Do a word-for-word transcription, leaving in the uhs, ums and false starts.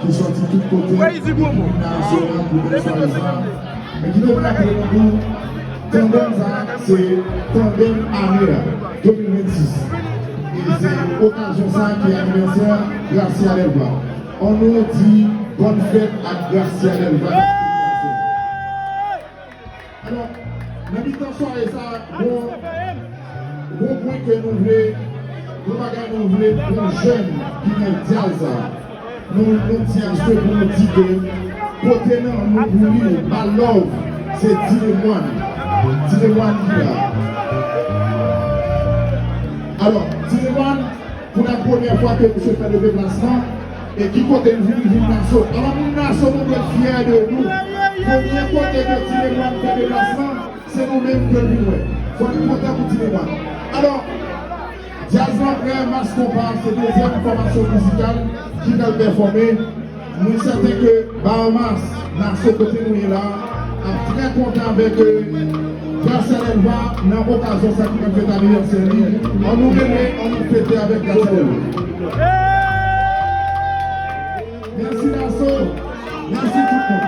Ki sòti tout kote, ki vin nan Nasyonal pou bèl sware sa. Men ki te vle raple nou tou, tandèm sa, se tandèm ane a, de mil vennsis. E se okazyon sa ki anivèsè Gracia Delva. Annou di bòn fèt ak Gracia Delva. Alò, nan mitan sware sa, gon, gon pwen ke nou vle, gon bagay nou vle pou jèn ki nan djaz la. Nou, nou di aswè pou nou di ke pote nan nou pou li, ba love, se Dilemwan. Dilemwan ki la. Alò, Dilemwan, pou la premyè fwa ke misye fè deplasman, e ki kote l vin, vin Naso. Alò, moun Naso, nou dwe fyè de nou. Premye kote ke Dilemwan fè deplasman, se nou menm ke l vin wè. Fò nou kontan pou Dilemwan. Alò, djaz lan prè, Mas Konpa, se dezyèm fòmasyon mizikal ki pral pèfòme. Mwen sèten ke Bahamas, Naso kote nou ye la, ap trè kontan avèk, euh, Gracia Delva nan okazyon sa ki pral fèt anivèsè li. Annou rele, annou fete avèk Gracia Delva. Mèsi Naso, mèsi tout moun.